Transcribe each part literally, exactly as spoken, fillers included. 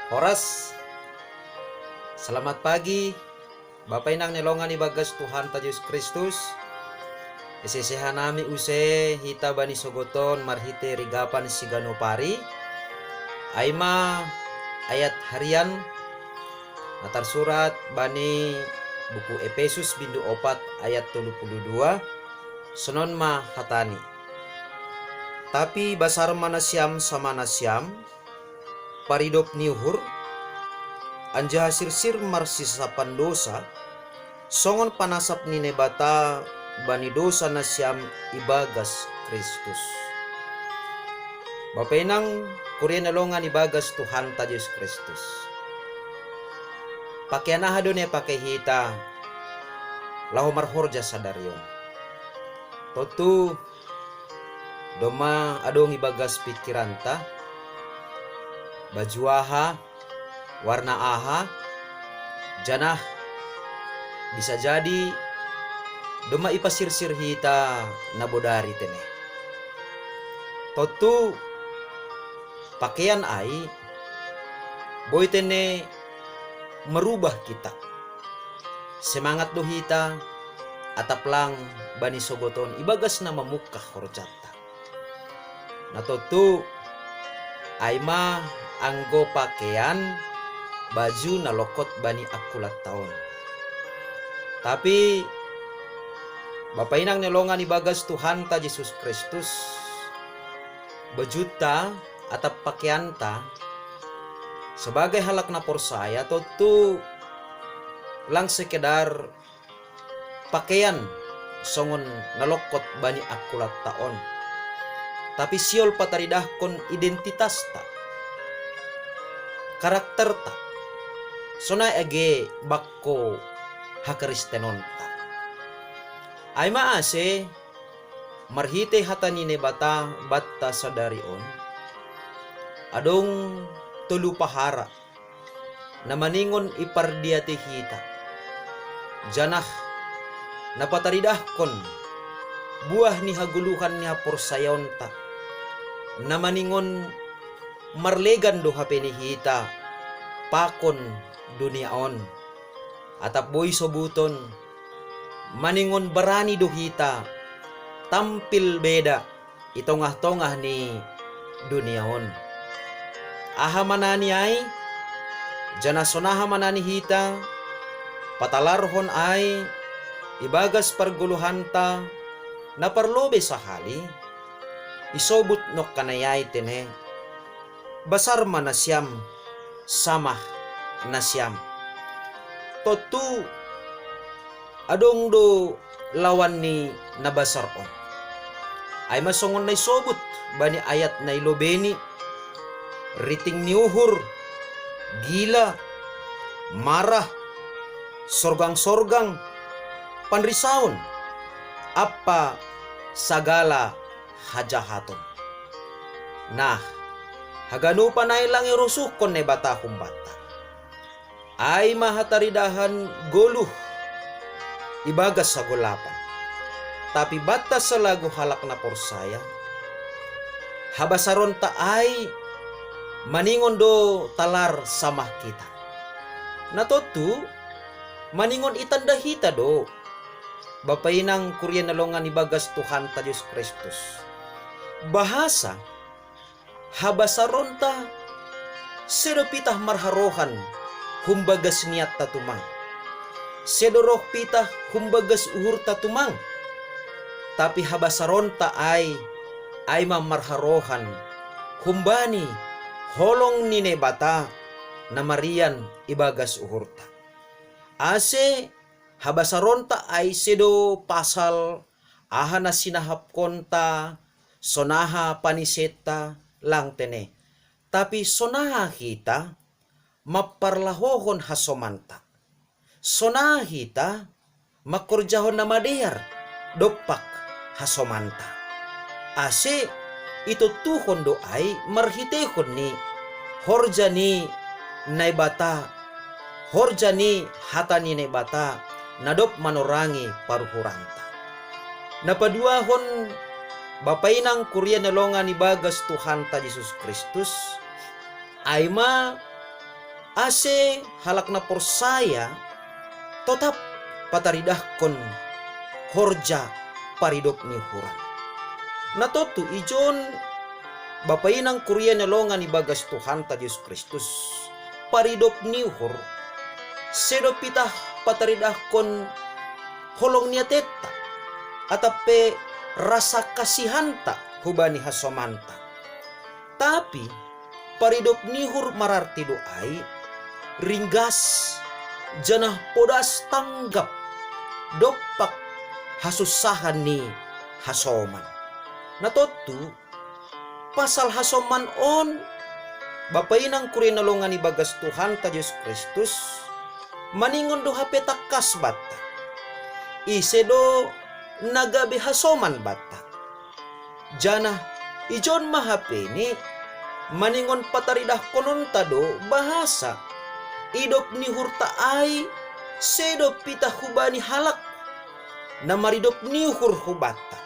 Horas. Selamat pagi, Bapa Inang ni longan ibagas Tuhanta Jesus Kristus. Iseseha nami use hita bani sogot on marhite rigapan siganop ari. Ai ma ayat harian na tarsurat bani buku Epesus bindu opat ayat tolu pulu dua. Sonon ma hatani: Tapi basar ma nasiam sama nasiam, paridop ni uhur, anjaha sirsir marsisapan dosa, songon panasap ni Naibata bani dosa nasiam ibagas Kristus. Bapa Inang, kuria na longan ibagas Tuhanta Jesus Kristus. Pakean aha do na ipake hita laho marhorja sadari on? Tontu domma adong ibagas pikiranta, baju aha, warna aha, janah bisa jadi domma ipasirsir hita na bodari tene. Tontu pakean ai boi tene merubah kita. Semangat do hita atap lang bani sogot on ibagas na mamungkah horjanta. Na tontu ai ma anggo pakean, baju na longkot bani angkulanta on. Tapi Bapa Inang ni longan ibagas Tuhanta Jesus Kristus, bajunta atap pakeanta sebagai halak na porsaya tontu lang sekedar pakean songon na longkot bani angkulanta on, tapi sihol pataridahkon identitasta, karakterta, sonai age bangko hakristenonta. Ai ma ase marhite hata ni Naibata banta sadari on, adong tolu pahara na maningon ipardiatei hita, janah na pataridahkon buah ni hagoluhan ni haporsayaonta, na maningon marlegan do hape ni hita pakon dunia on. Atap boi sobuton, maningon barani do hita tampil beda i tongah-tongah ni dunia on. Aha manani ai, janah sonaha manani hita patalarhon ai ibagas pargoluhanta na parlobei sahali? Isobut nongkanai ai tene: Basar ma nasiam, samah nasiam. Tontu adong do lawan ni na basar on. Ai ma songon na isobut bani ayat na ilobeini: riting ni uhur, gila, marah, sorgang-sorgang, panrisaon, ampa sagala hajahaton. Nah, haganupan ai lang irosuhkon Naibata humbanta. Ai ma hataridahan goluh ibagas hagolapan. Tapi banta salagu halak na porsaya, habasaronta ai maningon do talar samah kita. Na tontu maningon itanda hita do, Bapa Inang kuria na longan ibagas Tuhanta Jesus Kristus, bahasa habasaronta sedo pitah marharohan humbagas niatta tumang, sedo roh pitah humbagas uhurta tumang. Tapi habasaronta ai, ai ma marharohan humbani holong ni Naibata na marian ibagas uhurta. Ase habasaronta ai sedo pasal aha na sinahapkonta, sonaha panisenta, lang tene. Tapi sonaha hita mamparlahohon hasomanta, sonaha hita mangkorjahon na madear dompak hasomanta, ase itontuhon do ai marhiteihon ni horja ni Naibata, horja ni hata ni Naibata na dob manorangi paruhuranta. Na paduahon, Bapa Inang kuria na longan ibagas Tuhanta Jesus Kristus, ai ma Ase halak na porsaya totap pataridahkon horja paridop ni uhur an. Na tontu ijon, bapa inang kuria ni longan ibagas Tuhanta Jesus Kristus, paridop ni uhur, sedo pitah pataridahkon holong ni atenta, atap pe rasa kasihanta hubani hasomanta. Tapi paridop ni uhur mararti do ai ringgas, janah podas tanggap dompak hasunsahan ni hasoman. Na tontu, pasal hasoman on, bapa inang kuria na longan ibagas Tuhanta Jesus Kristus, maningon do hape tangkas banta, ise do na gabe hasoman banta. Janah ijon ma hapeni, maningon pataridahkononta do bahasa idop ni uhurta ai sedo pitah hubani halak na maridop ni uhur hubanta,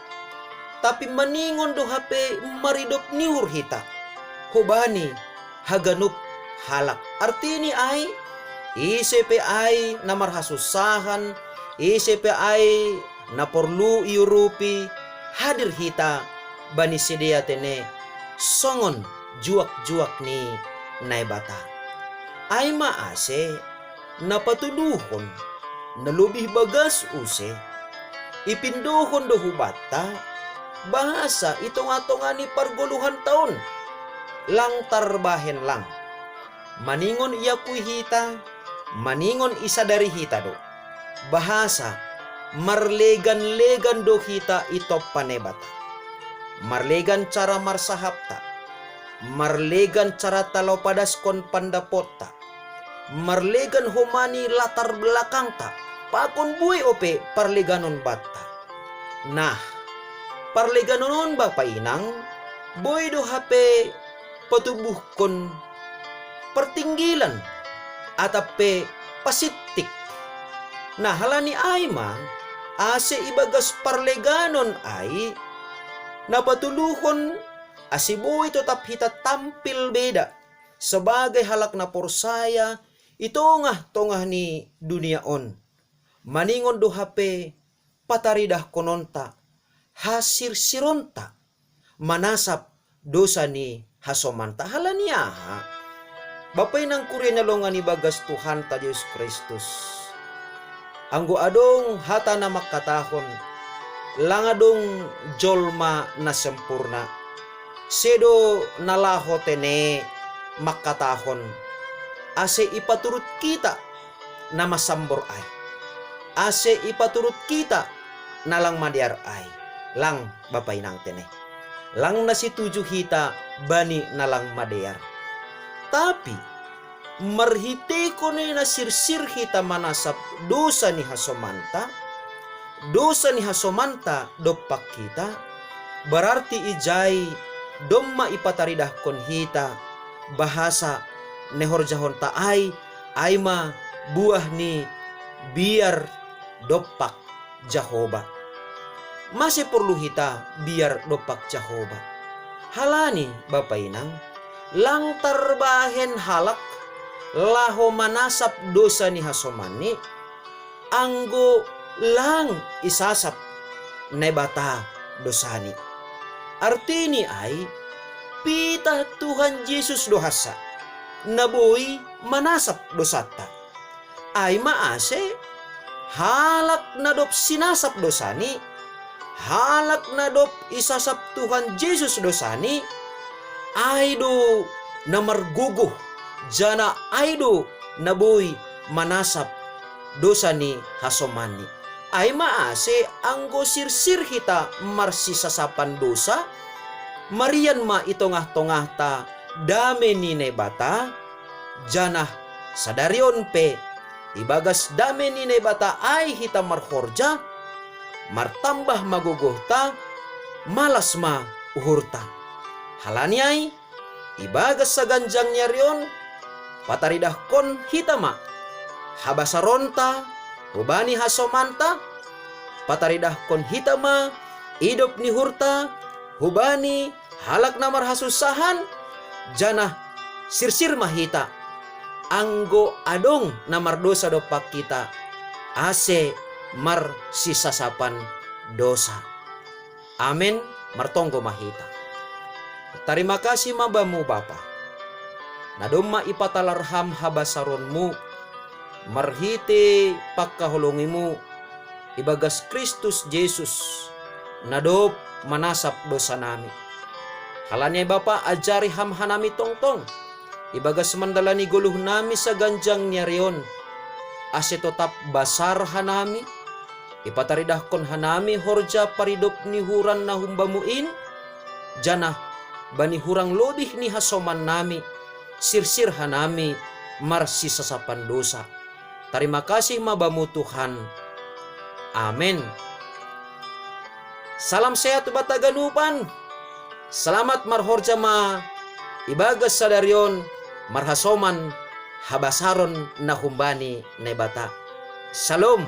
tapi maningon do hape maridop ni uhur hita hubani haganup halak. Artini ai, ise pe ai na marhasunsahan, ise pe ai na porlu iurupi, hadir hita bani sidea tene songon juak-juak ni Naibata. Ai ma ase na patuduhon na lobih bagas use, ipindohon do hubanta bahasa i tongah-tongah ni pargoluhanta on, lang tarbahen lang. Maningon iakui hita, maningon isadari hita do bahasa marlegan-legan do hita i tompa Naibata. Marlegan cara marsahapta, marlegan cara talopadaskon pandapotta, marlegan homa ni latar belakangta, pakon buei ope parleganon banta. Nah, parleganon on, bapa inang, boi do hape patubuhkon partinggilan atap pe pasittik. Nah, halani ai ma, ase ibagas parleganon ai na patuduhon ase boi totap hita tampil beda sebagai halak na porsaya i tongah-tongah ni dunia on. Maningon do hape pataridahkononta hasirsironta manasap dosa ni hasomanta. Halani aha? Bapa inang kuria na longan ibagas Tuhanta Jesus Kristus, anggo adong hata na mangkatahon, lang adong jolma na sempurna, sedo na laho tene mangkatahon, ase ipaturut hita na masambor ai, ase ipaturut hita na lang madear ai. Lang, bapa inang tene, lang na situju hita bani na lang madear. Tapi marhitehon i na sirsir hita manasap dosa ni hasomanta, dosa ni hasomanta dompak hita, berarti ijai domma ipataridahkon hita bahasa na ihorjahonta ai, ai ma buah ni biar dompak Jahowa. Mase porlu hita biar dompak Jahowa? Halani, bapa inang, lang tarbahen halak laho manasap dosa ni hasomanni, anggo lang isasap Naibata dosani. Artini ai, pitah Tuhan Jesus do hansa na boi manasap dosanta. Ai ma ase, halak na dob sinasap dosani, halak na dob isasap Tuhan Jesus dosani, ai do na margogoh, janah ai do na boi manasap dosa ni hasomanni. Ai ma ase, anggo sirsir hita marsisasapan dosa, marian ma i tongah-tongahta dame ni Naibata, janah sadari on pe ibagas dame ni Naibata ai hita marhorja, martambah ma gogohta, malas ma uhurta. Halani ai, ibagas saganjang ni ari on, pataridahkon hita ma habasaronta hubani hasomanta, pataridahkon hita ma idop ni uhurta hubani halak na marhasunsahan, janah sirsir ma hita, anggo adong na mardosa dompak hita, ase marsisasapan dosa. Amen. Martonggo ma hita. Tarima kasih ma Bamu Bapa, na domma ipatalar Ham habasaronMu marhite pangkaholongiMu ibagas Kristus Jesus, na dob manasap dosanami. Halani ai Bapa, ajari Ham hanami tongtong ibagas mandalani goluhnami saganjang ni ari on, ase totap basar hanami, ipataridahkon hanami horja paridop ni huran na humbamu in, janah bani hurang lobih ni hasomannami, sirsir hanami marsisasapan dosa. Tarima kasih ma Bamu Tuhan. Amen. Salam sehat tu banta ganupan. Selamat marhorja ma ibagas sadari on marhasoman habasaron na humbani Naibata. Shalom.